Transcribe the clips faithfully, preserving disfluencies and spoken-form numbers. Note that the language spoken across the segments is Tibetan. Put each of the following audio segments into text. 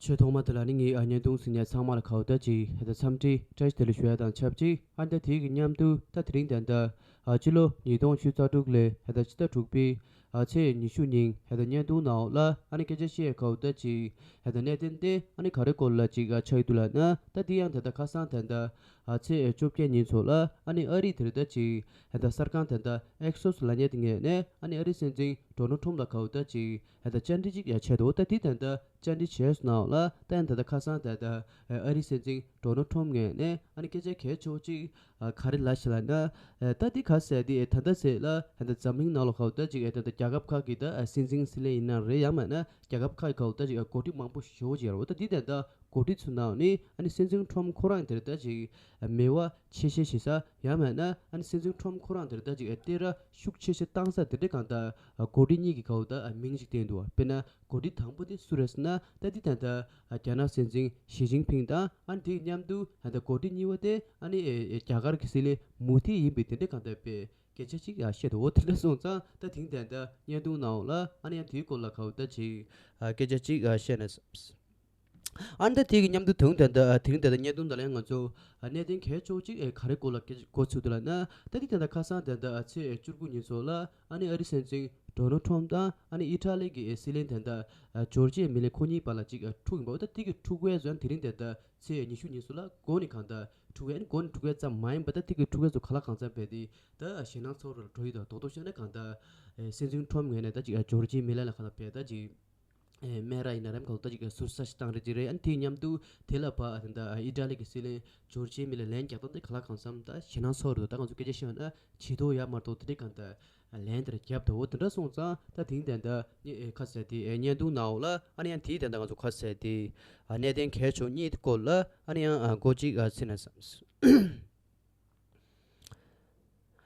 ཆོས་ཐོག་མ་དེ་ལ་ནི་ངས་ཨ་བརྙན་ཐུང་གཟིགས་མཁན་ཚང་མ་ལ་ཁ་བརྡ་ཅིག་ཧེ་ད་འཚམས་འདྲི་བཀྲ་ཤིས་བདེ་ལེགས་ཞུ་ཡ་དང་ཆབས་ཅིག་ཨ་ནི་ད་དེའི་གི་མཉམ་དུ་ད་དེ་རིང་ད་ལྟ་ཨ་ཕྱི་ལོ་ཉིས་སྟོང་ཉི་ཤུ་རྩ་དྲུག་ལོའི་ཧེ་ད་ཕྱི་ཟླ་དྲུག་པའི་ཨ་ཚེས་ཉི་ཤུ་ཉིན་ཧེ་ད་བརྙན་ཐུང་ནང་ལ་ཨ་ནི་སྐད་ཆ་བཤད་ཡ་ཁ་བརྡ་ཅིག་ཧེ་ད་གནད་དོན་དེ་ཨ་ནི་ག་རེ་སྐོར་ལ་ཅིག་ཨ་ཆགས་ཡོད་འདུག་ལབ་ན། ད་དེ་ཡང་ད་ལྟ་ཁ་སང་ད་ལྟ་ཨ་ཚེས་བཅོ་བརྒྱད་ཉིན་ཚོ་ལ་ཨ་ནི་ཨ་རི་དེར་ད་ཅིག་ཧེ་ད་གསར་ཁང་ད་ལྟ་ཨེག་སོས་ལབ་མཁན་དེ་ངོས་ནས་ཨ་ནི་ཨ་རི་སྲིད་འཛིན་ཌོ་ནལ་ཊམ་ལ་ཁ་བརྡ་ཅིག་ཧེ་ད་བཅར་འདྲི་ཅིག་ཡང་བྱས་འདུག་ད་དེ་ད་ལྟ་བཅར་འདྲི་བྱས་སོང་ནའང་ལ་ད་ཡང་ད་ལྟ་ཁ་སང་ད་ལྟ་ཨ་རི་སྲིད་འཛིན་ཌོ་ནལ་ཊམ་ངོས་ནས་ཨ་ནི་སྐད་ཆ་གལ་ཆེ་བོ་ཅིག་ཨ་ག་རེ་ལབ་ཤག་ལབ་ན། ཨ་ད་འདི་ག་ཟེར་དེ་ད་ལྟ་ཟེར་ལ་ད་ལྟ་འཛམ་གླིང་ནང་ལ་ཁ་བརྡ་ཅིག་ཨ་ད་ལྟ་རྒྱལ་ཁབ་ཁག་གི་ད་ཨ་སྲིད་འཛིན་སྲིད་བློན་ཡིན་ན་རེད། ཡང་མིན་ན་རྒྱལ་ཁབ་ཁག་གི་ཁ་བརྡ་ཅིག་ཨ་འགོ་ཁྲིད་མང་པོ་ཞེ་པོ་ཅིག་ཡོད་རེད་བ། ད་འདི་ད་ལྟ་འགོ་ཁྲིད་ཚོའི་ནང་ནས་ཨ་ནི་སྲིད་འཛིན་ཊམ་ཁོ་རང་དེར་ད་ཅིག་ཨ་མོས་པ་ཆེ་ཤོས་བྱེད་ས། ཡང་མིན་ན་ཨ་ནི་སྲིད་འཛིན་ཊམ་ཁོ་རང་དེར་ད་ཅིག་ཨ་སྟེར་ར་ཤུགས་ཆེ་ཤོས་བཏང་ས་དེ་འདྲ་གང་ལྟར་ཨ་འགོ་ཁྲིད་གཉིས་ཀྱི་ཁ་བརྡ་ཨ་མིང་ཅིག་བསྟན་འདུག་བ། དཔེར་ན་འགོ་ཁྲིད་དང་པོ་དེ་སུ་རེད་ཟེར་ན། ད་འདི་ད་ལྟ་ཨ་རྒྱ་ནག་སྲིད་འཛིན་ཞི་ཅིན་ཕིང་དང་ཨ་ནི་དེའི་མཉམ་དུ་ད་ལྟ་འགོ་ཁྲིད་གཉིས་པ་དེ་ཨ་ནི་ཨེ་ཨེ་རྒྱ་གར་གྱི་སྲིད་བློན་མོ་དྷི་ཡིན་པའི་དེ་འདྲ་གང་ལྟར་པའི་སྐད་ཆ་ཅིག་ཡང་བཤད་འདུག་འོ་དེ་འདྲ་སོང་ཙང་ད་དེང་ད་ལྟ་བརྙན་ཐུང་ནང་ལ་ཨ་ནི་ཡང་དེའི་སྐོར་ལ་ཁ་བརྡ་ཅིག་ཨ་སྐད་ཆ་ཅིག་ཨ་བཤད་ན་བསམ། ཨ་ནི་ད་དེ་གི་མཉམ་དུ་དུང་ད་ལྟ་ཨ་དེང་ད་ལྟ་བརྙན་ཐུང་ད་ལ་ཡང་ང་ཚོ་ཨ་གནད་དོན་གལ་ཆེ་བོ་ཅིག་ཨེ་ག་རེ་སྐོར་ལ་སྐད་ཆ་འགོ་ཚུགས་འདུག་ལབ་ན། ད་དེ་ད་ལྟ་ཁ་སང་ད་ལྟ་ཨ་ཚེས་བཅུ་དགུ་ཉིན་ཚོ་ལ་ཨ་ནི་ཨ་རི་སྲིད་འཛིན་ཌོ་ནལ་ཊམ་དང་ཨ་ནི་ཨི་ཊ་ལི་གི་ཨེ་སྲིད་བློན་ད་ལྟ་ཨ་ཇོར་ཇི་མེ་ལོ་ནི་ཁོ་གཉིས་བར་ལ་ཅིག་ཨ་འཁྲུག་ཡིན་པ། འོ་ད་དེ་གི་འཁྲུག་པ་ཚོ་ཨ་ནི་དེ་རིང་ད་ལྟ་ཚེས་ཉི་ཤུ་ཉིན་ཚོ་ལ་འགོ་ནས་གང་ལྟར་འཁྲུག་པ་ཨ་ནི་འགོ་ནས་འཁྲུག་པ་ཙམ་མ་ཡིན་པ་ད་དེ་གི་འཁྲུག་པ་ཚོ་ག་ལ་གང་འཚམ་བས་དེ་ད་ཨ་ཞེད་སྣང་ཚ་བོ་རུ་འགྲོ་ཡི་འདུག་རྡོག་རྡོག་བཤད་ན་གང་ལྟར་ཨེ་སྲིད་འཛིན་ཊམ་ངོས་ནས་ད་ཅིག་ཨ་ཇོར་ཇི་མེ་ལོ་ནི་ལ་གང་ལྟར་བས་ད་ཅིག་ཨེ་སྨད་ར་ཡིན་ན་རམ་གང་ལྟར་ཅིག་ཟུར་ཟ་ཞིག་བཏང་རེད་ཅིག་རེད། ཨ་ནི་དེའི་མཉམ་དུ་དེ་ལ་ཕར་ད་ལྟ་ཨི་ཊ་ལི་གི་སྲིད་བློན་ཇོར་ཇི་མེ་ལོ་ནི་ལན་རྒྱག་སྟངས་དེ་ག་ལ་གང་འཚམ་ད་ཞེད་སྣང་ཚ་བོ་རེད་འདུག་ད་ང་ཚོ་སྐད་ཆ་བཤད་ན་ཇེ་མཐོ་ཡར་མར་གཏོང་དེ་འདྲ་གང་ལྟར་ལན་དེར་བརྒྱབ་འདུག་འོ་དེ་འདྲ་སོང་ཙང་ད་དེང་ད་ལྟ་ཁ་ཟེར་དེ་ཨེ་བརྙན་ཐུང་ནང་འོག་ལ་ཨ་ནི་ཡང་དེའི་ད་ལྟ་ང་ཚོ་ཁ་ཟེར་དེ་ཨ་གནད་དོན་གལ་ཆེ་གཉིས་སྐོར་ལ་ཨ་ནི་ཡང་ཨ་འགོ་གཅིག་ཨ་ཚིག་ན་བསམ།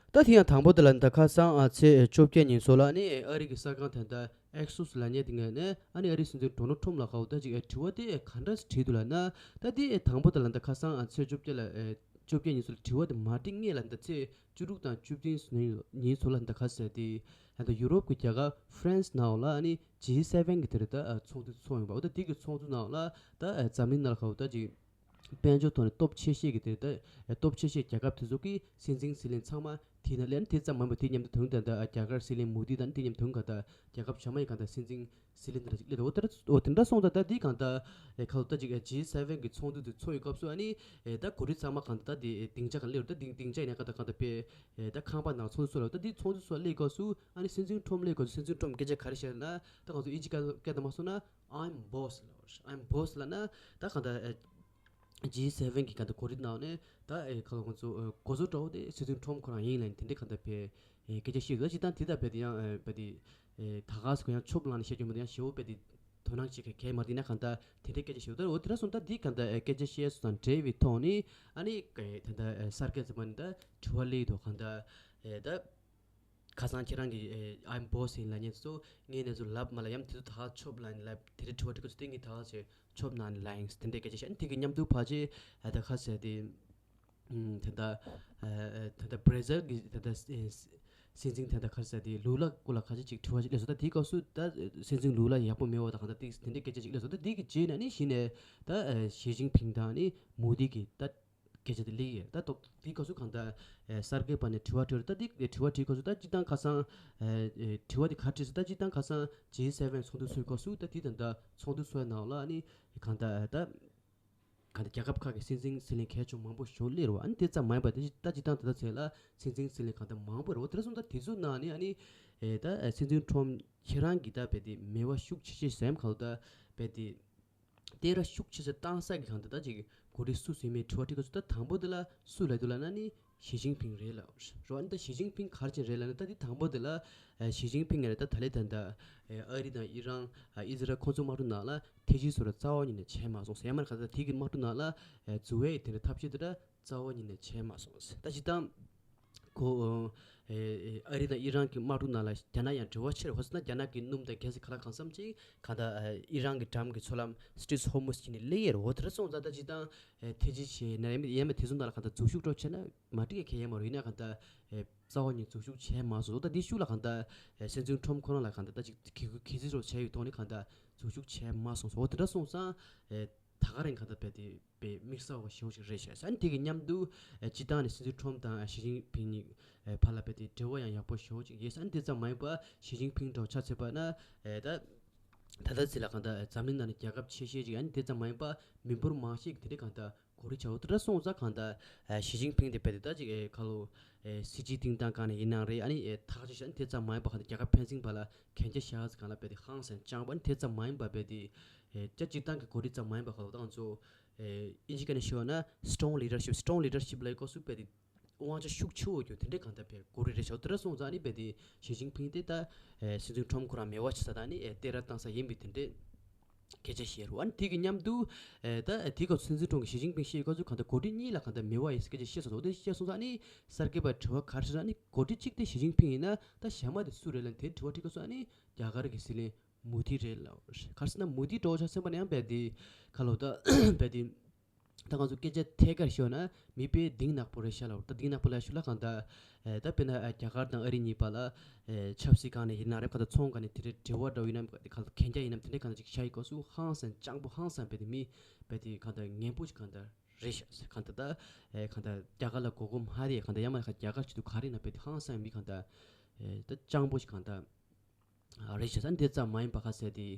ད་དེ་ཡང་དང་པོ་དེ་ལ་ད་ཁ་སང་ཨ་ཚེས་བཅོ་བརྒྱད་ཉིན་སོགས་ལ་ཨ་ནི་ཨ་རི་གི་གསར་ཁང་ད་ལྟ་ཨེག་སུས་ལབ་མཁན་དེ་ངོས་ནས་ཨ་ནི་ཨ་རི་སྲིད་འཛིན་ཌོ་ནལ་ཊམ་ལ་ཁ་བརྡ་ཅིག་ཨེ་དྲི་བ་དེ་ཨེ་ག་འདྲ་སེ་དྲིས་འདུག་ལབ་ན། ད་དེ་ཨེ་དང་པོ་དེ་ལ་ད་ཁ་སང་ཨ་ཚེས་བཅོ་བརྒྱད་ལ་ཨེ་བཅོ་བརྒྱད་ཉིན་སོགས་ལ་དྲི་བ་དེ་མ་དྲི་སྔོན་ལ་ད་ཚེས་བཅུ་དྲུག་དང་བཅུ་བདུན་ཉིན་སོགས་ལ་ད་ག་ཟེར་དེ་ད་ཡུ་རོབ་ཀྱི་རྒྱལ་ཁབ་ཧྥ་རན་སི་ནང་ལ་ཨ་ནི་ཇི་སེ་ཝེན་གི་དེར་ད་ཨ་ཚོགས་འདུ་ཚོགས་ཡོང་བ། འོ་ད་དེ་གི་ཚོགས་འདུ་ནང་ལ་ད་ཨ་འཛམ་གླིང་ནང་ལ་ཁ་བརྡ་ཅིག་དཔལ་འབྱོར་ཐོག་ནས་སྟོབས་ཆེ་ཤོས་ཀྱི་དེ་ལྟ་སྟོབས་ཆེ་ཤོས་རྒྱལ་ཁབ་དེ་ཚོ་གི་སྲིད་འཛིན་སྲིད་བློན་ཚང་མ་དེ་ན་སླེབས། དེ་ཙམ་མིན་པར་དེ་མཉམ་དུ་དོན་དུ་ད་ལྟ་རྒྱ་གར་སྲིད་བློན་མོ་དི་དང་དེ་མཉམ་དུ་གང་ལྟར་རྒྱལ་ཁབ་གཞན་མ་ཡི་གང་ལྟར་སྲིད་འཛིན་སྲིད་བློན་དེ་འདྲ་ཅིག་སླེབས་འདུག་འོ་དེ་འདྲ་སོང་ཙང་ད་དེ་གང་ལྟར་ཁ་ལོ་ད་ཅིག་ཇི་སེ་ཝེན་གི་ཚོགས་འདུ་དེ་ཚོགས་ཡོད་སྐབས་སུ་ཨ་ནི་ད་གོ་སྒྲིག་ཚང་མ་གང་ལྟར་ད་དེ་སྡིངས་ཆ་གང་སླེབས་ད་སྡིངས་སྡིངས་ཆ་ཡིན་ན་གང་ལྟར་གང་ལྟར་པས་ད་ཁང་པ་ནང་ཚོགས་འདུ་ཚོགས་ལ་ད་དེ་ཚོགས་འདུ་ཚོགས་སླེབས་སྐབས་སུ་ཨ་ནི་སྲིད་འཛིན་ཊམ་སླེབས་སྐབས་སུ་སྲིད་འཛིན་ཊམ་སྐད་ཆ་ག་རེ་བཤད་ན། ད་ང་ཚོ་ཨིན་ཇི་སྐད་སྐད་དུ་མ་སོང་ན། I'm boss ལབ། I'm boss ལབ་ན་ད་གང་ལྟར་ཇི་སེ་ཝེན་གི་གང་ལྟར་གོ་སྒྲིག་ནང་ནས་ད་ཨེ་ཁ་ལོ་ང་ཚོ་ཨེ་གོ་ཚོད་འདྲ་བོ་དེ་སྲིད་འཛིན་ཊམ་ཁོ་རང་ཡིན་ལབ་ནས་དེ་འདྲའི་གང་ལྟར་བས་ཨེ་སྐད་ཆ་བཤད་ཡོད། ད་སྤྱིར་བཏང་དེ་ལྟ་བས་དེ་ཡང་ཨེ་བས་དེ་ཨེ་ད་ག་སེ་ཁོ་ཡང་ཆོབ་ལངས་ནས་བཤད་རྒྱུ་མི་འདུག་ཡང་ཞེ་པོ་བས་དེ་དོ་སྣང་བྱེད་མཁན་གལ་མ་འདུག་ན་གང་ལྟར་དེ་འདྲའི་སྐད་ཆ་བཤད་ཡོད། ད་འོ་དེ་འདྲ་སོང་ཙང་ད་འདི་གང་ལྟར་ཨེ་སྐད་ཆ་བཤད་སོང་ཙང་འབྲེལ་བའི་ཐོག་ནས་ཨ་ནི་ཨེ་ད་ལྟ་ཨེ་གསར་སྐད་ཚོ་མ་ནི་ད་དྲི་བ་སླེབས་འདུག་གང་ལྟར་ཨེ་ད། ཁ་སང་ཁྱེད་རང་གིས་ཨེ་I'm boss ཡིན་ལབ་མཁན་ཚོ་ངས་ནས་ཚོ་ལབ་མ་ལབ་ཡང་དེ་ཚོ་ད་ག་ཆོབ་ལབ་ནས་ལབ་དེ་རིང་དྲི་བ་དྲི་ག་ཚོ་དེ་ངས་ད་ག་ཚོད་ཆོབ་ནང་ནས་ལབ་ཡིན་དེ་འདྲའི་སྐད་ཆ་བཤད། དེ་གི་མཉམ་དུ་ཕལ་ཆེར་ཨ་ད་ག་ཟེར་དེ་ཨམ་ད་ད་ཨ་ད་ད་བྷ་ར་ཟིལ་གི་ད་ད་ཨེ་སྲིད་འཛིན་ད་ད་ག་ཟེར་དེ་ལུ་ལ་སྐོར་ལ་ཁ་ཤས་ཅིག་དྲི་བ་ཅིག་སླེབས་སོང་། ད་དེའི་སྐབས་སུ་ད་སྲིད་འཛིན་ལུ་ལ་ཡག་པོ་མེད་པ་ད་གང་ད་དེ་དེ་འདྲའི་སྐད་ཆ་ཅིག་སླེབས་སོང་། ད་དེ་གི་རྗེས་ནས་ནི་གཞི་ནས་ད་ཨ་ཞི་ཅིན་ཕིང་དང་ནི་མོ་དི་གི་ད། སྐད་ཆ་དེ་སླེབས་ཡོད། ད་ཏོག་དེའི་སྐབས་སུ་གང་ལྟར་ཨེ་གསར་འགོད་པ་ནས་དྲི་བ་དྲིས་ད་དེ་དྲི་བ་དྲིས་སྐབས་སུ་ད་སྤྱིར་བཏང་ཁ་སང་ཨེ་ཨེ་དྲི་བ་དེ་ག་དྲིས་སོང་། ད་སྤྱིར་བཏང་ཁ་སང་ཇི་སེ་ཝེན་ཚོགས་འདུ་ཚོགས་སྐབས་སུ་ད་དེ་དང་ད་ཚོགས་འདུ་ཚོགས་ནང་ལ་ཨ་ནི་གང་ལྟར་ད་གང་ལྟར་རྒྱལ་ཁབ་ཁག་གི་སྲིད་འཛིན་སྲིད་བློན་གལ་ཆེན་མང་པོ་ཞིག་སླེབས་རེད་བ། ཨ་ནི་དེ་ཙམ་མ་ཡིན་པ་ད་ཅི་ད་སྤྱིར་བཏང་ད་ལྟ་ཚེ་ལ་སྲིད་འཛིན་སྲིད་བློན་གང་ལྟར་མང་པོ་རེད་བ། དེ་རེད་སོང་ད་དེ་ཚོའི་ནང་ནས་ཨ་ནི་ཨེ་ད་ཨེ་སྲིད་འཛིན་ཊམ་ཁྱེད་རང་གིས་ད་རྦད་དེ་མོས་པ་ཤུགས་ཆེ་ཆེ་ཟེར་གང་ལྟར་རྦད་དེ། དེ་ར་ཤུགས་ཆེ་ཆེ་བཏང་ས་གི་གང་ལྟར་ད་ཅིག་གོ་སྒྲིག་སུ་ཟིན་མེད་དྲི་བ་དྲི་ག་ཚོད་ད་དང་པོ་དེ་ལ་སུ་ལ་དུ་ལ་ན་ནི་ཞི་ཅིན་ཕིང་རེད་ལ་རོ། ཨ་ནི་ད་ཞི་ཅིན་ཕིང་ག་རེ་བྱས་རེད་ལ་ན་ད་དེ་དང་པོ་དེ་ལ་ཞི་ཅིན་ཕིང་ངས་ད་ད་ལེ་ད་ད་ཨ་རི་དང་ཨི་རན་ཨི་ཛི་རལ་ཁོང་ཚོ་དམག་འཁྲུག་ནང་ལ་ཐེ་ཇི་སོ་ར་རྩ་བ་ཉིད་ནས་བྱས་མ་སོང་ཟེར། ཡང་མ་ག་ད་དེ་གི་དམག་འཁྲུག་ནང་ལ་འཛུལ་བའི་དེ་འདྲ་ཐབས་ཤེས་དེ་འདྲ་རྩ་བ་ཉིད་ནས་བྱས་མ་སོང་ཟེར། ད་ཅི་ད། ཁོ་ཨ་རི་དང་ཨི་རན་གྱི་དམག་འཁྲུག་ནང་ལ་རྒྱ་ནག་ཡང་འབྲེལ་བ་ཆེ་རེད། འོ་ཟེར་ན་རྒྱ་ནག་གི་སྣུམ་དང་གལ་སྲིད་ག་ལ་གང་འཚམ་ཅིག་ག་ད་ཨི་རན་གྱི་འགྲམ་གྱི་མཚོ་ལམ་སི་ཊྲེཊ་ཧོར་མུཛ་ཅིག་ནས་སླེབས་ཡས་རེད། འོ་དེ་འདྲ་སོང་ཙང་ད་ཅི་ད་ཐེ་ཇི་བྱས་ན་ཡང་མེད་དེ་ཚོ་ནང་ལ་ག་ད་འཛུལ་ཞུགས་འགྲོ་བྱས་ན་མ་འགྲིག་གི་གལ་ཡང་མ་རེད། ཡིན་ན་ག་ད་རྩ་བ་ཉིད་འཛུལ་ཞུགས་བྱས་མ་སོང་། ད་འདི་ཤུགས་ལ་ག་ད་སྲིད་འཛིན་ཊམ་ཁོ་རང་ལ་ག་ད་ད་ཅིག་གི་གི་ཟི་རོ་བྱས་ཡོད་ཐོག་ནས་ག་ད། འཛུལ་ཞུགས་བྱས་མ་སོང་ཟེར། འོ་དེ་འདྲ་སོང་ཙང་ཨེ་ད་ག་རང་གང་ལྟར་རྦད་དེ་དཔེ་དམིགས་བསལ་བ་ཞེ་པོ་ཅིག་རེད་ཤག་ཨ་ནི་དེ་གི་མཉམ་དུ་ཨེ་སྤྱིར་བཏང་ནས་སྲིད་འཛིན་ཁྲོམ་དང་ཨེ་ཞི་ཅིན་ཕིང་གཉིས་ཨེ་བར་ལ་རྦད་དེ་འབྲེལ་བ་ཡང་ཡག་པོ་ཞེ་པོ་ཅིག་ཡོད་ས། ཨ་ནི་དེ་ཙམ་མ་ཡིན་པ་ཞི་ཅིན་ཕིང་འདྲ་བོ་ཆ་མཚོན་པ་ན་ཨེ་ད་ད་ལྟ་ཚེ་ལ་གང་ལྟར་འཛམ་གླིང་ནང་ནས་རྒྱལ་ཁབ་ཆེ་ཤོས་ཅིག་ཨ་ནི་དེ་ཙམ་མ་ཡིན་པ་མི་འབོར་མང་ཤོས་ཀྱི་དེ་འདྲའི་གང་ལྟར་གོ་སྒྲིག་བྱ་འོ་དེ་འདྲ་སོང་ཙང་གང་ལྟར་ཨ་ཞི་ཅིན་ཕིང་དེ་རྦད་དེ་ད་ཅིག་ཨེ་ཁ་ལོ་ཨེ་སྲིད་ཇུས་སྟེང་སྟངས་སྒང་ནས་ཡིན་ནའང་རེད། ཨ་ནི་ཨེ་ཐག་གཅོད་བྱས་ཨ་ནི་དེ་ཙམ་མ་ཡིན་པ་གང་ལྟར་རྒྱལ་ཁབ་ཕན་ཚུན་བར་ལ་གན་རྒྱ་བཞག་ཙམ་གང་ལ་རྦད་དེ་ཧང་སང་སྤྱང་པོ་ཨ་ནི་དེ་ཙམ་མ་ཡིན་པ་རྦད་དེ་ཨེ་སྤྱིར་བཏང་གི་གོ་སྒྲིག་ཙམ་མ་ཡིན་པ་གང་ལྟར་ང་ཚོ་ཨེ་ཨིན་ཇི་སྐད་ནས་ཞུས་པ་ན་strong leadership, strong leadership ལབ་སྐབས་སུ་རྦད་དེ་དབང་ཆ་ཤུགས་ཆེ་བོ་ཡོད་དེ་འདྲའི་གང་ལྟར་རྦད་གོ་སྒྲིག་རེད་བྱ་འོ་དེ་འདྲ་སོང་ཙང་ཨ་ནི་རྦད་དེ་ཞི་ཅིན་ཕིང་དེ་ད་ཨེ་སྲིད་འཛིན་ཁྲོམ་ཁོ་རང་མེད་པ་བྱེད་ས་དང་ཨ་ནི་ཨེ་བསྟན་ར་བཏང་ས་ཡིན་པའི་དེ་འདྲའི་སྐད་ཆ་བཤད་རུང་། ཨ་ནི་དེ་གི་མཉམ་དུ་ཨེ་ད་ཨེ་དེ་སྐབས་སྲིད་འཛིན་ཁྲོམ་གྱི་ཞི་ཅིན་ཕིང་བཤད་སྐབས་སུ་གང་ལྟར་གོ་སྒྲིག་གཉིས་ལ་གང་ལྟར་མེད་པ་ཡིན་ཟེར་སྐད་ཆ་བཤད་སོང་། འོ་དེ་བཤད་སོང་ཙང་ཨ་ནི་གསར་འགོད་པར་དྲི་བ་ག་རེ་དྲིས་ན་ཨ་ནི་གོ་སྒྲིག་གཅིག་དེ་ཞི་ཅིན་ཕིང་ཡིན་ན་ད་གཞན་མ་དེ་སུ་རེད་ལབ་དེ་དྲི་བ་དྲིས་སྐབས་སུ་ཨ་ནི་རྒྱ་གར་གྱི་སྲིད་བློན་མོ་དི་རེད་ལབ། ག་རེ་ཟེར་ན་མོ་དི་འདྲ་བོ་ཆ་མཚོན་པ་ན་ཡང་རྦད་དེ་ཁ་ལོ་ད་རྦད་དེ་ད་ང་ཚོ་སྐད་ཆ་ཐད་ཀར་ཤོད་ན་མི་དཔེ་གདེང་ནག་པོ་རེད་ཤག་ལབ། ད་གདེང་ནག་པོ་ལབ་ཤུགས་ལ་གང་ལྟར་ཨེ་ད་དཔེར་ན་ཨ་རྒྱ་གར་དང་ཨ་རི་གཉིས་བར་ལ་ཨེ་ཆབ་སྲིད་སྒང་ནས་ཡིན་ན་རེད། གང་ལྟར་ཚོང་སྒང་ནས་དེ་འདྲའི་འབྲེལ་བ་འདྲ་བོ་ཡིན་ན་གང་ལྟར་གན་རྒྱ་ཡིན་ནམ་དེ་འདྲའི་གང་ལྟར་ཅིག་བཞག་ཡི་སྐབས་སུ་ཧང་སང་སྤྱང་པོ་ཧང་སང་རྦད་དེ་མི་རྦད་དེ་གང་ལྟར་ངན་པོ་ཅིག་གང་ལྟར་རེད་ཤག་གང་ལྟར་ད་ཨེ་གང་ལྟར་རྒྱ་གར་ལ་མགོ་སྐོར་མ་རེད། གང་ལྟར་ཡང་མ་རེད་གང་རྒྱ་གར་ཆེད་དུ་ག་རེ་ཡིན་ན་རྦད་དེ་ཧང་སང་མི་གང་ལྟར་ཨེ་ད་སྤྱང་པོ་ཅིག་གང་ལྟར་རེད་ཤག་ས་འདི་ཙམ་མ་ཡིན་པ་ཁ་གསལ་དེ་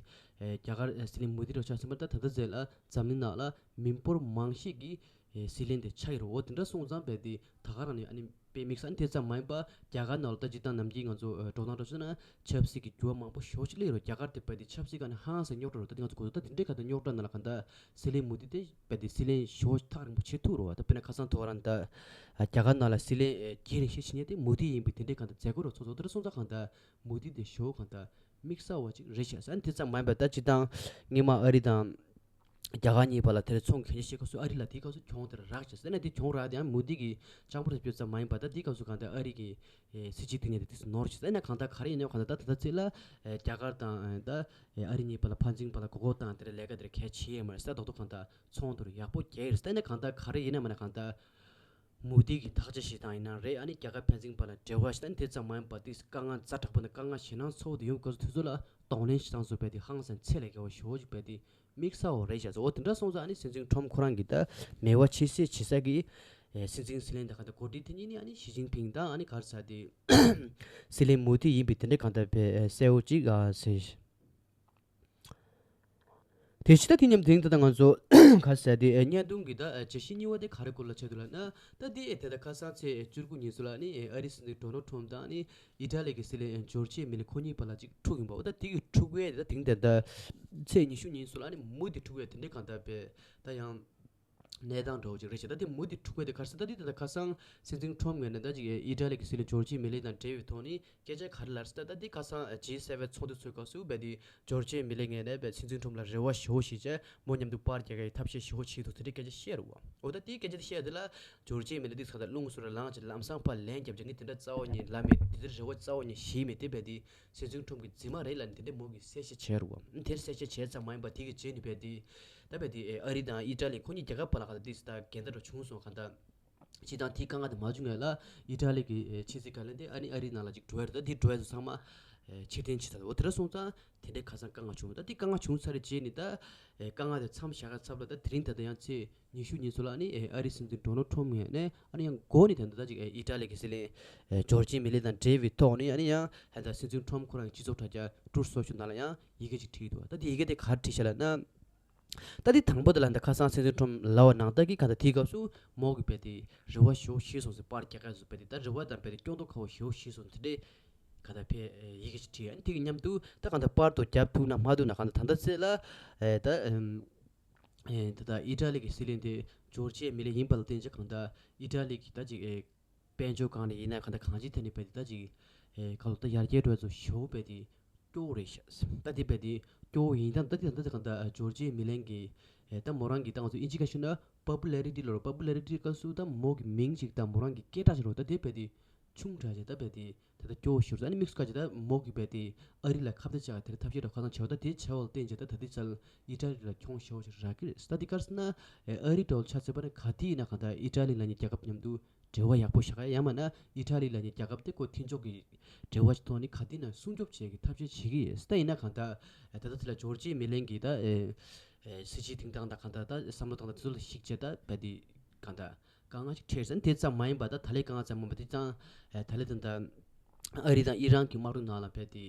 ཨེ་རྒྱ་གར་ཨེ་སྲིད་བློན་མོ་དི་རེད་ཆགས་ཟིན་པ་ད་ད་ལྟ་ཟེར་ལ་འཛམ་གླིང་ནང་ལ་མི་འབོར་མང་ཤོས་ཀྱི་ཨེ་སྲིད་བློན་དེ་ཆགས་ཡོད་རེད། འོ་དེ་འདྲ་སོང་ཙང་རྦད་དེ་ད་ག་རང་ནས་ཨ་ནི་དཔེ་དམིགས་བསལ་འདི་ཙམ་མ་ཡིན་པ་རྒྱ་གར་ནང་ལ་ད་སྤྱིར་བཏང་ནམ་རྒྱུན་ང་ཚོ་ཨེ་འགྲོ་སྟངས་འདྲ་བྱས་ན་ཆབ་སྲིད་ཀྱི་འགྱུར་བ་མང་པོ་ཞེ་པོ་ཅིག་སླེབས་ཡོད་རེད། རྒྱ་གར་དེ་རྦད་དེ་ཆབ་སྲིད་སྒང་ནས་ཧང་སང་རྙོག་དྲ་རེད། ད་དེ་ང་ཚོ་གོ་ད་དེ་འདྲའི་ཁ་ད་རྙོག་དྲ་ནང་ལ་གང་ལྟར་སྲིད་བློན་མོ་དི་དེ་རྦད་དེ་སྲིད་བློན་ཞེ་པོ་ཐག་རིང་པོ་བྱེད་ཐུབ་རེད་བ། ད་དཔེར་ན་ཁ་སང་ཐོ་རང་ད་རྒྱ་གར་ནང་ལ་སྲིད་བློན་ཨེ་རྒྱུན་རིང་ཞིག་བྱེད་མཁན་དེ་མོ་དི་ཡིན་པའི་དེ་འདྲའི་གང་ལྟར་མཛད་སྒོ་རུ་ཚོགས་ཚོགས་དེ་འདྲ་སོང་ཙང་གང་ལྟར་མོ་དི་དེ་ཞེ་པོ་གང་ལྟར་དམིགས་བསལ་བ་ཅིག་རེད་ཤག་ས་འདི་ཙམ་མ་ཡིན་པར་ད་སྤྱིར་བཏང་སྔོན་མ་ཨ་རི་དང་རྒྱ་གར་གཉིས་བར་ལ་དེ་རིང་ཚོང་གི་གན་རྒྱ་བཤད་སྐབས་སུ་ཨ་རི་ལ་དེའི་སྐབས་སུ་གྱོང་དེ་རག་ཤག་ས་ན་དེ་གྱོང་རག་དེ་ཡང་མོ་དི་གི་སྤྱང་པོ་རེད་བྱས་ཙམ་མ་ཡིན་པར་ད་དེའི་སྐབས་སུ་གང་ལྟར་ཨ་རི་གི་ཨེ་སྲིད་ཇུས་དེ་ངས་དེ་དུས་སུ་ནོར་ཤག་ས་ན་གང་ལྟར་ག་རེ་ཡིན་ནའང་གང་ལྟར་ད་ད་ལྟ་ཚེ་ལ་ཨེ་རྒྱ་གར་དང་ཨེ་ད་ཨེ་ཨ་རི་གཉིས་བར་ལ་ཕན་ཚུན་བར་ལ་མགོ་སྐོར་དང་དེ་འདྲ་ལས་ཀ་དེ་འདྲ་གལ་ཆེ་ཡོད་མ་རེད་ས། རྡོག་རྡོག་གང་ལྟར་ཚོང་དེ་རུ་ཡག་པོ་རྒྱག་ཡོད་རེད། ས་ན་གང་ལྟར་ག་རེ་ཡིན་ནའང་མ་ན་གང་ལྟར་མོ་དི་གི་དག་ཆ་བཞེས་སྟངས་ཡིན་ན་རེད། ཨ་ནི་རྒྱ་གར་ཕན་ཚུན་བར་ལ་འབྲེལ་བ་བཞེས་སྟངས་དེ་ཙམ་མ་ཡིན་པར་ཏོག་ཙམ་དཀའ་ངལ་ཛ་དྲག་པོ་དང་དཀའ་ངལ་ཞེད་སྣང་ཚ་བོ་དེ་ཡོང་དུས་སྐབས་སུ་དེ་ཚོ་ལ་གདོང་ལེན་བྱེད་སྟངས་སུ་རྦད་དེ་ཧང་སང་ཚད་ལས་བརྒལ་བ་ཞེ་པོ་ཅིག་རྦད་དེ་དམིགས་བསལ་བ་རེད་ཤག་འོ་དེ་འདྲ་སོང་ཙང་ཨ་ནི་སྲིད་འཛིན་ཁྲོམ་ཁོ་རང་གི་ད་མེད་པ་ཆེ་སའི་བྱེད་ས་གི་ཨེ་སྲིད་འཛིན་སྲིད་བློན་དང་ག་ད་འགོ་ཁྲིད་དེ་གཉིས་ནི་ཨ་ནི་ཞི་ཅིན་ཕིང་དང་ཨ་ནི་ག་རེ་ཟེར་དེ་སྲིད་བློན་མོ་དི་ཡིན་པའི་དེ་འདྲའི་གང་ལྟར་དཔེ་གསལ་བོ་ཅིག་ཨ་ཟེར། དེ་ཕྱི་ད་དེ་མཉམ་དུ་ད་ང་ཚོ་ག་ཟེར་དེ་ཨེ་བརྙན་ཐུང་གི་ད་ཨེ་བརྗོད་གཞི་གཉིས་པ་དེ་ག་རེ་སྐོར་ལ་བྱས་འདུག་ལབ་ན། ད་དེ་ཨེ་དེ་ད་ཁ་སང་ཚེས་བཅུ་དགུ་ཉིན་སུ་ལ་ནི་ཨེ་ཨ་རི་སྲིད་འཛིན་ཌོ་ནལ་ཊམ་དང་ནི་ཨི་ཊ་ལི་གི་སྲིད་བློན་ཨེ་ཇོར་ཇི་མེ་ལི་ཁོ་གཉིས་བར་ལ་ཅིག་འཁྲུག་ཡིན་པ། འོ་ད་དེ་གི་འཁྲུག་པའི་ད་དེང་དེ་ད་ཚེས་ཉི་ཤུ་ཉིན་སུ་ལ་ནི་མུ་དེ་འཁྲུག་པའི་དེ་འདྲའི་གང་ལྟར་པའི་ད་ཡང་གནས་སྟངས་འདྲ་བོ་ཅིག་རེད་ཤག་ད་དེ་མུ་དེ་འཁྲུག་པའི་དེ་ག་རེ་ཟེར་ད་དེ་ད་ཁ་སང་སྲིད་འཛིན་ཁྲོམ་ངོས་ནས་ད་ཅིག་ཨི་ཊ་ལི་གི་སྲིད་བློན་ཇོར་ཇི་མེ་ལི་དང་འབྲེལ་བའི་ཐོག་ནས་སྐད་ཆ་ག་རེ་ལབ་ཟེར་ད། ད་དེ་ཁ་སང་ཇི་སེ་ཝེན་ཚོགས་འདུ་ཚོགས་སྐབས་སུ་བས་དེ་ཇོར་ཇི་མེ་ལི་ངོས་ནས་བས་སྲིད་འཛིན་ཁྲོམ་ལ་རེ་བ་ཞེ་པོ་ཞིག་བྱས། མོ་མཉམ་དུ་པར་རྒྱག་གི་ཐབས་ཤེས་ཞེ་པོ་བྱས་འདུག་དེ་འདྲའི་སྐད་ཆ་བཤད་རུང་བ། འོ་ད་དེའི་སྐད་ཆ་བཤད་དེ་ལ་ཇོར་ཇི་མེ་ལི་དེ་ཁ་ད་རླུང་སུ་ར་ལངས་ཀྱི་ལམ་སང་ཕར་ལན་རྒྱབ་ཀྱི་ངས་དེ་འདྲ་རྩ་བ་ཉིད་ལབ་མེད། དེ་འདྲ་རེ་བ་རྩ་བ་ཉིད་བཞེས་མེད། དེ་བས་དེ་སྲིད་འཛིན་ཁྲོམ་གྱི་རྫུན་མ་རེད་ལབ་ནས་དེ་འདྲ་མོ་གིས་གསལ་བཤད་བྱས་རུང་བ། དེར་གསལ་བཤད་བྱས་ཙམ་མ་ཡིན་པ་དེ་གི་རྗེས་ནས་བས་དེ་ད་བས་དེ་ཨ་རི་དང་ཨི་ཊ་ལི་ཁོ་གཉིས་རྒྱལ་ཁབ་བར་ལ་ག་ད་དེ་སི་ད་འགལ་ཟླ་འདྲ་བྱུང་སོང་། ག་ད། སྤྱིར་བཏང་དེའི་དཀའ་ངལ་དེ་མ་བྱུང་ངེས་ལ་ཨི་ཊ་ལི་གི་ཨེ་ཕྱི་སྲིད་བཀའ་བློན་དེ་ཨ་ནི་ཨ་རིའི་ནང་ལ་ཅིག་འགྲོ་ཡ་རེད། ད་དེ་འགྲོ་ཡ་ཚོ་ཚང་མ་ཨེ་ཕྱིར་འཐེན་བྱེད་ཚར་འདུག་འོ་དེ་འདྲ་སོང་ཙང་དེ་འདྲའི་ཁ་སང་དཀའ་ངལ་བྱུང་། ད་དེ་དཀའ་ངལ་བྱུང་ཚར་རེད་བྱས་ནས་ད་ཨེ་དཀའ་ངལ་དེ་མཚམས་བཞག་ག་ཚབ་ལ་ད་དེ་རིང་ད་ལྟ་ཡང་ཚེས་ཉི་ཤུ་ཉིན་ཚོ་ལ་ཨ་ནི་ཨེ་ཨ་རིའི་སྲིད་འཛིན་ཌོ་ནལ་ཊམ་ངོས་ནས་ཨ་ནི་ཡང་འགོ་ནས་ད་ལྟ་ད་ཅིག་ཨེ་ཨི་ཊ་ལི་གི་སྲིད་བློན་ཨེ་ཇོར་ཇི་མེ་ལི་དང་འབྲེལ་བའི་ཐོག་ནས་ཨ་ནི་ཡང་ད་ལྟ་སྲིད་འཛིན་ཊམ་ཁོ་རང་གི་སྤྱི་ཚོགས་དྲ་རྒྱ་ཊུར་སོ་ཤལ་ནང་ལ་ཡང་ཡི་གེ་ཅིག་བྲིས་འདུག་ད་དེ་ཡི་གེ་དེ་ག་རེ་བྲིས་ཤག་ལབ་ན། ད་དེ་དང་པོ་དེ་ལ་འདི་ཁ་སང་སྲིད་འཛིན་ཁྲོམ་ལབ་པ་ནང་ལྟར་གྱི་ག་ད་དེའི་སྐབས་སུ་མོ་གི་བས་དེ་རེ་བ་ཞེ་པོ་ཞིག་སོང་ཟེར། པར་རྒྱག་ག་སུ་བས་དེ་ད་རེ་བ་དང་བས་དེ་སྐྱོ་མདོག་ཁ་པོ་ཞེ་པོ་ཞིག་སོང་དེ་འདྲའི་ག་ད་ཕའི་ཡི་གེ་ཞིག་བྲིས། ཨ་ནི་དེ་གི་མཉམ་དུ་ད་ག་ད་པར་དུ་རྒྱབ་ཐུབ་ན་མ་ཐུབ་ན་ག་ད་ད་ལྟ་ཚེ་ལ་ད་ད་ད་ཨི་ཊ་ལི་གི་སྲིད་བློན་དེ་ཇོར་ཇི་མེ་ལི་ཡིན་པ་ལ་བརྟེན་ཅིག་གང་ད་ཨི་ཊ་ལི་གི་ད་ཅིག་དཔལ་འབྱོར་སྒང་ནས་ཡིན་ན་གང་ལྟར་གང་ཅིའི་ཐད་ནས་བས་དེ་ད་ཅིག་ཨེ་ཁ་ལོ་ད་ཡར་རྒྱས་འགྲོ་ཚོ་ཞེ་པོ་བས་དེ་སྐྱོ་བོ་རེད་ཤག་ད་དེ་བས་དེ་སྐྱོ་བོ་ཡིན་སྟངས་ད་དེ་ད་ད་གང་ལྟར་ཇོར་ཇི་མེ་ལི་གི་ཨེ་ད་མོ་རང་གི་ད་ང་ཚོ་ཨིན་ཇི་སྐད་ཤོད་ན་པོ་པུ་ལེ་རི་ཊི་ལོ་པོ་པུ་ལེ་རི་ཊི་སྐབས་སུ་ད་མོ་གི་མིང་ཅིག་ད་མོ་རང་གི་སྐད་གྲགས་ཅིག་རོ། ད་དེ་བས་དེ་ཆུང་དྲགས་ཅིག་ད་བས་དེ་ད་ད་སྐྱོ་བོ་ཞེ་པོ་རེད། ཨ་ནི་དམིགས་སུ་བཀར་ཅིག་ད་མོ་གི་བས་དེ་ཨ་རི་ལ་ཁ་བརྡ་བྱ་དེ་ཐབས་ཤེས་འདྲ་ཁ་སང་བྱས་པ་ད་དེ་བྱས་པ་ལ་བརྟེན་ཅིག་ད་ད་དེ་ཚལ་ཨི་ཊ་ལི་ལ་གྱོང་ཞེ་པོ་ཞིག་རག་གི་རེད། ད་དེ་ག་རེ་ཟེར་ན་ཨེ་ཨ་རི་འདྲ་བོ་ཆ་མཚོན་པ་ན་ག་དུས་ཡིན་ན་གང་ལྟར་ཨི་ཊ་ལི་ལབ་མཁན་རྒྱལ་ཁབ་མཉམ་དུ་ འབྲེལ་བ་ཡག་པོ་བཞག་ཡ། ཡང་མིན་ན་ཨི་ཊ་ལི་ལབ་མཁན་རྒྱལ་ཁབ་དེ་ཁོ་མཐུན་ཕྱོགས་ཀྱི་འབྲེལ་བ་ཞིག་ཐོག་ནས་ག་དུས་ཡིན་ན་སྲུང་སྐྱོབ་བྱེད་ཀྱི་ཐབས་ཤེས་བྱེད་ཀྱི་ཡོད། ད་ཡིན་ན་གང་ལྟར་ད་ལྟ་དེ་ལ་ཇོར་ཇི་མེ་ལན་གྱིས་ད་ཨེ་ཨེ་སྲིད་བྱུས་བཏིང་སྟངས་དང་གང་ལྟར་ད་བསམ་བློ་བཏང་སྟངས་དེ་ཚོ་ལ་གཞིགས་བྱས་ད་རྦད་དེ་གང་ལྟར་དཀའ་ངལ་ཞིག་འཕྲད་ཟིན། དེ་ཙམ་མ་ཡིན་པ་ད་ད་ལན་དཀའ་ངལ་ཙམ་མིན་པ་དེ་ཙང་ཨེ་ད་ལན་ད་ལྟ་ཨ་རི་དང་ཨི་རན་གྱི་དམག་འཁྲུག་ནང་ལ་རྦད་དེ་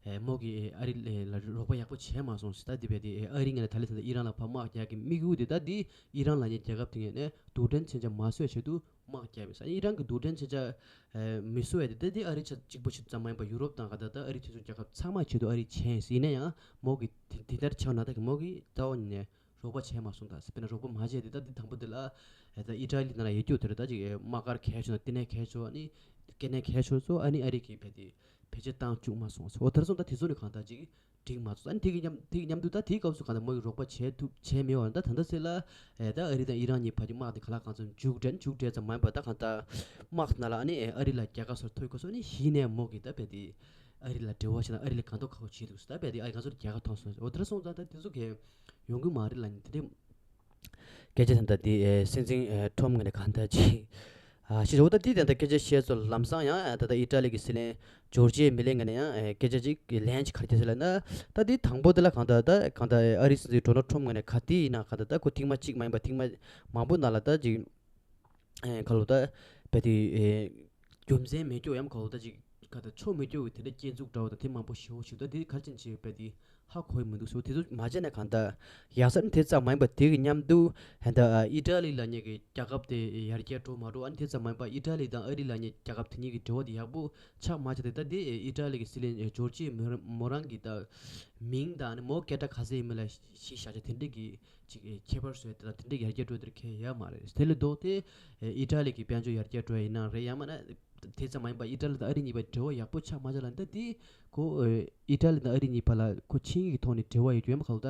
ཨེ་མོ་གིས་ཨེ་ཨ་རི་ལ་རོགས་པ་ཡག་པོ་བྱས་མ་སོང་ཟེར། ད་དེ་རྦད་དེ་ཨེ་ཨ་རི་ངོས་ནས་ད་ལན་ད་ལྟ་ཨི་རན་ལ་ཕར་དམག་རྒྱག་གི་དམིགས་ཡུལ་དེ་ད་དེ་ཨི་རན་ལབ་མཁན་རྒྱལ་ཁབ་དེ་ངོས་ནས་རྡུལ་ཕྲན་མཚོན་ཆ་མ་བཟོ་བའི་ཆེད་དུ་དམག་རྒྱབ་ཡོད་ས་ཡིན། ཨི་རན་གྱི་རྡུལ་ཕྲན་མཚོན་ཆ་ཨེ་མི་བཟོ་བས་དེ་ད་དེ་ཨ་རི་ཆ་གཅིག་པོ་ཞིག་ཙམ་མ་ཡིན་པར་ཡུ་རོབ་དང་ག་ད་ད་ཨ་རི་མཐུན་ཕྱོགས་རྒྱལ་ཁབ་ཚང་མའི་ཆེད་དུ་ཨ་རི་བྱས་ཡིན་ཟེར། ཡིན་ན་ཡང་མོ་གིས་དེ་དེ་ལྟར་ཆགས་ན་ད་གི་མོ་གིས་རྩ་བ་ནས་རོགས་པ་བྱས་མ་སོང་ད་ཟེར། དཔེར་ན་རོགས་པ་མ་བྱས་དེ་ད་དེ་དང་པོ་དེ་ལ་ཨེ་ད་ཨི་ཊ་ལི་ནང་ལ་ཡོད་རྒྱུ་དེ་རེད། ད་ཅིག་ཨེ་དམག་སྒར་གས་ཆོག་ན་ལྟེ་གནས་གས་ཆོག་ཨ་ནི་ལྟེ་གནས་གས་ཆོག་ཚོ་ཨ་ནི་ཨ་རི་གིས་རྦད་དེ་བེད་སྤྱོད་བཏང་བཅུག་མ་སོང་ཟེར། འོ་དེར་སོང་ད་དེ་ཚོ་ནི་གང་ལྟར་ཅིག་འགྲིག་མ་སོང་། ཨ་ནི་དེ་གི་མཉམ་དེ་གི་མཉམ་དུ་ད་དེའི་སྐབས་སུ་གང་ལྟར་མོ་གིས་རོགས་པ་བྱས་ཐུབ་བྱས་མེད་པ་ད་ད་ལྟ་ཟེར་ལ་ཨེ་ད་ཨ་རི་དང་ཨི་རན་གཉིས་བར་གྱི་དམག་དེ་ག་ལ་གང་ཙམ་མཇུག་སྒྲིལ་མཇུག་སྒྲིལ་ཙམ་མ་ཡིན་པ་ད་གང་ལྟར་དམག་ནང་ལ་ཨ་ནི་ཨེ་ཨ་རི་ལ་རྒྱལ་ཁ་སོར་ཐོབ་དགོས་སོ་ཨ་ནི་གཞི་ནས་མོ་གིས་ད་རྦད་དེ་ཨ་རི་ལ་འབྲེལ་བ་བྱས་ན་ཨ་རི་ལ་གང་ཐུབ་གང་ཐུབ་བྱེད་འདུག་ཟེར། ད་རྦད་དེ་ཨ་རི་གང་ཚོར་རྒྱལ་ཁ་ཐོབ་སོང་ཟེར། འོ་དེར་སོང་ཙང་ད་དེ་ཚོ་གས་ཡོང་གི་མ་རེད་ལབ་ནས་དེ་འདྲའི་སྐད་ཆ་དེ་འདྲ་དེ་ཨེ་སྲིད་འཛིན་ཨེ་ཁྲོམ་ངོས་ནས་གང་ལྟར་ཅིག་ཨ་ཤེས་བྱ། འོ་ད་དེ་དེ་འདྲ་སྐད་ཆ་བཤད་ཚོ་ལམ་སང་ཡང་ཨེ་ད་ལྟ་ཨི་ཊ་ལི་གི་སྲིད་བློན་ཇོར་ཇི་མེ་ལན་ངོས་ནས་ཡང་ཨེ་སྐད་ཆ་ཅིག་ལན་ཅིག་ག་རེ་བརྒྱབ་ཟེར་ལབ་ན། ད་དེ་དང་པོ་དེ་ལ་གང་ལྟར་ད་གང་ལྟར་ཨེ་ཨ་རིའི་སྲིད་འཛིན་ཌོ་ནལ་ཁྲོམ་ངོས་ནས་ག་དུས་ཡིན་ན་གང་ལྟར་ད་ཁོ་ཐེངས་མ་གཅིག་མ་ཡིན་པ་ཐེངས་མ་མང་པོ་ནང་ལ་ད་ཅིག་ཨེ་ག་ལོ་ད་རྦད་དེ་ཨེ་རྒྱུ་མཚན་མེད་རྒྱུ་ཡང་ག་ལོ་ད་ཅིག་ག་ད་ཆོ་མེད་རྒྱུ་གི་དེ་འདྲ་སྐྱོན་འཛུགས་འདྲ་བོ་དང་དེ་མང་པོ་ཞེ་པོ་ཞིག་ད་དེ་ག་རེ་བྱས་ནས་རྦད་དེ་ཧ་གོ་ཡི་མི་འདུག་ཟེར། དེ་ཚོ་མ་བྱས་ན་གང་ལྟར་ཡག་ས་ནི་དེ་ཙམ་མ་ཡིན་པ་དེ་གི་མཉམ་དུ་ཧན་ད་ཨི་ཊ་ལི་ལབ་མཁན་གྱི་རྒྱལ་ཁབ་དེ་ཡར་རྒྱས་འགྲོ་མ་འགྲོ་ཨ་ནི་དེ་ཙམ་མ་ཡིན་པ་ཨི་ཊ་ལི་དང་ཨ་རི་ལབ་མཁན་རྒྱལ་ཁབ་དེ་གཉིས་ཀྱི་འབྲེལ་བ་དེ་ཡག་པོ་ཆགས་མ་ཆགས་དེ་ད་དེ་ཨི་ཊ་ལི་གི་སྲིད་བློན་ཨེ་ཇོར་ཇི་མོ་རང་གི་ད་མིང་དང་ཨ་ནི་མོ་སྐད་གྲགས་ག་ཚད་ཡིན་མིན་ལ་གཞི་བཞག་བྱས་དེ་འདྲ་གི་ཅིག་ཨེ་ཁྱད་པར་བཟོས་དེ་དང་དེ་འདྲའི་ཡར་རྒྱས་འགྲོ་དེར་ཁྱད་ཡོད་མ་རེད། དེ་ལས་ལྡོག་སྟེ་ཨེ་ཨི་ཊ་ལི་གི་དཔལ་འབྱོར་ཡར་རྒྱས་འགྲོ་ཡ་ཡིན་ན་རེད། ཡང་མིན་ན་དེ་ཙམ་མ་ཡིན་པ་ཨི་ཊ་ལི་དང་ཨ་རི་གཉིས་བར་འབྲེལ་བ་ཡག་པོ་ཆགས་མ་ཆགས་ལ་ད་དེ་ཁོ་ཨེ་ཨི་ཊ་ལི་དང་ཨ་རི་གཉིས་བར་ལ་ཁོ་ཆིངས་ཡིག་གི་ཐོག་ནས་འབྲེལ་བ་ཡོད་རྒྱུ་ཡོད་མ་ག་ལོ་ད་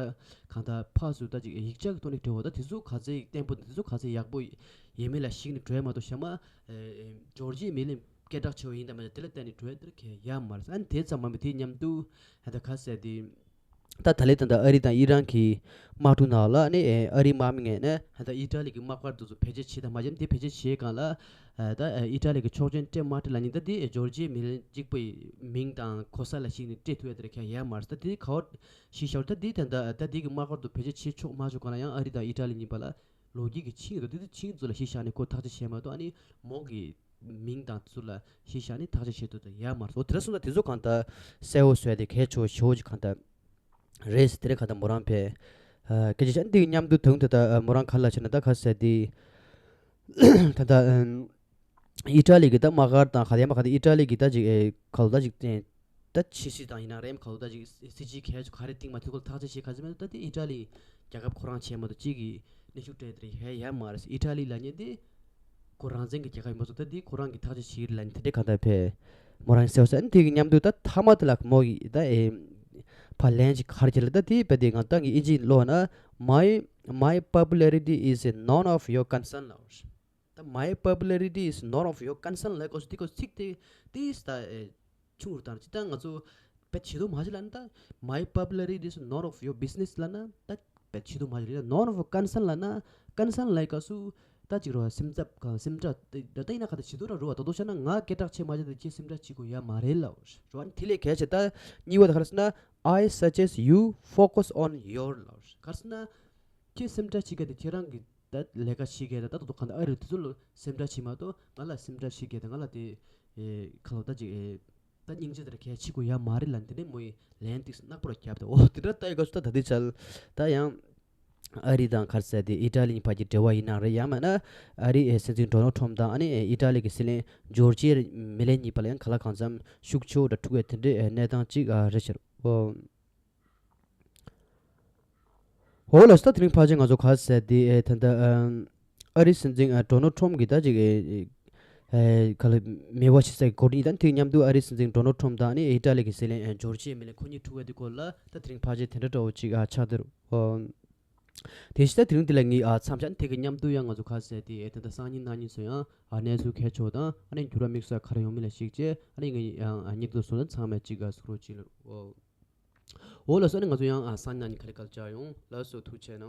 གང་ལྟར་ཕར་ཚུར་ད་ཅིག་ཡིག་ཆ་གི་ཐོག་ནས་འབྲེལ་བ་ད་དེ་ཚོ་ག་ཚད་བརྟན་པོ་དང་དེ་ཚོ་ག་ཚད་ཡག་པོ་ཡིན་མིན་ལ་གཞིགས་ནས་འགྲོ་ཡ་མ་གཏོགས་གཞན་མ་ཨེ་ཨེ་ཇོར་ཇི་མེ་ལན་སྐད་གྲགས་ཆེ་བ་ཡིན་དང་མ་ཡིན་དེ་ལ་བརྟེན་ནས་འགྲོ་ཡ་དེར་ཁྱད་ཡོད་མ་རེད། ཨ་ནི་དེ་ཙམ་མ་ཡིན་པ་དེའི་མཉམ་དུ་ཧན་ད་ག་ཟེར་དེ། ད་ད་ལན་ད་ལྟ་ཨ་རི་དང་ཨི་རན་གྱི་དམག་འཁྲུག་ནང་ལ་ནི་ཨ་རིའི་དམག་མི་ངོས་ནས་ད་ལྟ་ཨི་ཊ་ལི་གི་དམག་སྒར་དེ་ཚོ་བེད་སྤྱོད་བྱེད་དང་མ་བྱེད་དེ་བེད་སྤྱོད་བྱེད་སྒང་ལ་ད་ཨི་ཊ་ལི་གི་ཆོག་མཆན་སྤྲད་མ་སྤྲད་ལབ་ནི་ད་དེ་ཇོར་ཇི་མེ་ལན་གཅིག་པུའི་མིང་དང་གོ་ས་ལ་གཞིགས་ནས་སྤྲད་ཐུབ་ཡ་དེ་ར་ཁྱད་ཡོད་མ་རེད། ད་དེ་ག་བ་ཞིག་ཤར་ད་དེ་ད་ལྟ་ད་དེ་གི་དམག་སྒར་དུ་བེད་སྤྱོད་བྱེད་ཆོག་མ་ཆོག་སྒང་ལ་ཡང་ཨ་རི་དང་ཨི་ཊ་ལི་གཉིས་བར་ལ་ལོ་རྒྱུས་ཀྱི་ཆིངས་ཡོད་དོ། དེ་དེ་ཆིངས་ཚོ་ལ་གཞི་བཞག་ནས་ཁོ་ཐག་གཅོད་བྱས་མ་གཏོགས་ཨ་ནི་མོ་གི་མིང་དང་ཚུར་ལ་གཞི་བཞག་ནས་ཐག་གཅོད་བྱེད་ཐུབ་ད་ཡ་མ་རེད། འོ་དེ་འདྲ་སོང་ན་དེ་ཚོ་གང་ལྟར་གསལ་བོ་བཟོས་ཏེ་གལ་ཆེ་བོ་ཞེ་བོ་ཅིག་གང་ལྟར་རེད་ཟེར། དེ་རིང་གང་ལྟར་མོ་རང་ཕེ་སྐད་ཆ་བཤད་འདི་མཉམ་དུ་དུང་དེ་ལྟར་མོ་རང་ག་ལ་བྱས་ན་ད་ག་ཟེར་དེ་ད་ལྟ་ཨི་ཊ་ལི་གི་ད་དམག་སྒར་དང་ག་ལ་ཡ་མ་ག་ད་ཨི་ཊ་ལི་གི་ད་ཅིག་ག་ལ་ད་ཅིག་ད་ཕྱི་སྲིད་དང་ཡིན་ན་རེམ་ག་ལ་ད་ཅིག་སྲིད་སྤྱི་གལ་ཆེ་ག་རེ་སྟེང་མ་ཐུག་གོ་ཐག་གཅོད་བྱེད་ག་ཟེར་མེད་ད་དེ་ཨི་ཊ་ལི་རྒྱལ་ཁབ་ཁོ་རང་བྱས་མ་གཏོགས་གཅིག་གི་གནོན་ཤུགས་སྤྲད་དེ་ཧེ་ཡ་མ་རེད། ཨི་ཊ་ལི་ལབ་མཁན་དེ་ཁོ་རང་བཙན་གྱི་རྒྱལ་ཁབ་ཡིན་པ་སོགས་ད་དེ་ཁོ་རང་གི་ཐག་གཅོད་བྱེད་ཀྱི་ལབ་མཁན་དེ་འདྲའི་ག་ད་ཕེ་མོ་རང་གསལ་བ་ཟེར་དེ་གི་མཉམ་དུ་ད་མཐའ་མ་དེ་ལ་མོ་ཡི་ད་ཨེ་ཕ་ལན་ཅིག་ག་རེ་བྱེད་ལ་ད་དེ་བས་དེ་ང་ད་གི་ཨིན་ཇི་ལོ་ན། My my popularity is none of your concern ལ། ད་my popularity is none of your concern ལ་གོ་སོ་དེ་གོ་ཚིག་དེ་དེ་ད་ཨེ་ཆུང་རུ་བཏང་ཅི་ད་ང་ཚོ་བེད་ཆེ་དོ་མ་ཞིག་ལ་ནི་ད། My popularity is none of your business ལ་ན་ད་བེད་ཆེ་དོ་མ་ཞིག་ལ་ནོན་ཨོ་ཀོན་སན་ལ་ན་ཀོན་སན་ལ་ག་སུ་ད་ཅིག་རོ་སེམས་འཚབ་ག་སེམས་ཁྲལ་ད་ད་ཡིན་ན་ག་ད་ཆེ་དོ་ར་རོ་བ་ད་དོ་ཤ་ན་ང་སྐད་གྲགས་ཆེ་མ་ཆེ་ད་ཁྱེད་སེམས་ཁྲལ་ཆེ་གོ་ཡ་མ་རེད་ལ་རོ་ཨ་ནི་དེ་ལས་གལ་ཆེ་ད་གཉིས་པ་ད་ག་རེ་ཟེར་ན། I suggest you focus on your ལ་རོ་ག་རེ་ཟེར་ན། ཁྱེད་སེམས་ཁྲལ་ཆེ་ག་དེ་ཁྱེད་རང་གི་ད་ལས་ཀ་བྱེད་མཁན་ད་ད་དུང་གང་ལྟར་ཨ་རི་དེ་ཚོ་ལ་སེམས་ཁྲལ་བྱེད་མ་གཏོགས་ང་ལ་སེམས་ཁྲལ་བྱེད་མཁན་ད་ང་ལ་དེ་ཨེ་ཁ་ལོ་ད་ཅིག་ཨེ་ད་སྙིང་རྗེ་དེ་འདྲ་གལ་ཆེ་གོ་ཡ་མ་རེད་ལབ་དེ་ནས་མོ་ཡི་ལན་ཏིག་ནག་པོ་ར་བརྒྱབ་ད། འོ་དེ་འདྲ་ལྟ་ཡི་ག་སུ་ད་ད་དེ་ཆལ་ད་ཡང་ཨ་རི་དང་ག་རེ་ཟེར་དེ་ཨི་ཏྲ་ལི་གཉིས་བར་གྱི་འབྲེལ་བ་ཡིན་ན་རེད། ཡང་མིན་ན་ཨ་རི་ཨེ་སྲིད་འཛིན་ཌོ་ནལ་ཁྲོམ་དང་ཨ་ནི་ཨེ་ཨི་ཏྲ་ལི་གི་སྲིད་བློན་ཇོར་ཇི་མེ་ལན་གཉིས་བར་ལ་ཡང་ག་ལ་གང་འཚམ་ཤུགས་ཆེ་བོ་འདྲ་ཐུག་ཡ་དེ་འདྲའི་ཨེ་གནས་སྟངས་ཅིག་ཨ་རེད་ཤག་འོ། འོ་ལགས་སོ། ད་དེ་རིང་ཕལ་ཆེར་ང་ཚོ་ག་ཟེར་དེ་ཨེ་ད་ལྟ་ཨ་རིའི་སྲིད་འཛིན་ཨ་ཌོ་ནལ་ཁྲོམ་གྱིས་ད་ཅིག་ཨེ་ཨེ་ག་ལ་མེ་བ་ཞིག་ས་གི་གོ་རིམ་དང་དེ་མཉམ་དུ་ཨ་རིའི་སྲིད་འཛིན་ཌོ་ནལ་ཁྲོམ་དང་ཨ་ནི་ཨི་ཏ་ལི་གི་སྲིད་བློན་ཨེ་ཇོར་ཇི་མེ་ལན་ཁོ་གཉིས་ཐུག་པའི་སྐོར་ལ་ད་དེ་རིང་ཕལ་ཆེར་དེ་འདྲ་འདྲ་བོ་ཅིག་ཨ་ཆགས་བསྡད་རེད། ཨོ། དེ་བཞིན་ད་དེ་རིང་འདི་ལ་ངས་ཨ་མཚམས་བཞག་དེ་གི་མཉམ་དུ་ཡང་ང་ཚོ་ག་ཟེར་དེ་ཨེ་ད་ལྟ་སང་ཉིན་གནངས་ཉིན་སུ་ཡང་ཨ་གནས་ཚུལ་གལ་ཆེ་བ་དང་ཨ་ནི་འགྱུར་བ་དམིགས་བསལ་ག་རེ་ཡོང་མིན་ལ་གཞིགས་བྱས་ཨ་ནི་ངས་ཨ་སྙིང་དུ་སོང་ན་ཚང་མས་ཅིག་ཨ་གཟིགས་རོགས་བྱེད་ལ། ཨོ། འོ་ལགས་སོ། ཨ་ནི་ང་ཚོ་ཡང་ཨ་སང་ཉིན་ག་ལེ་ག་ལེ་བཅར་ཡོང་། ལགས་སོ། ཐུགས་རྗེ་གནང་།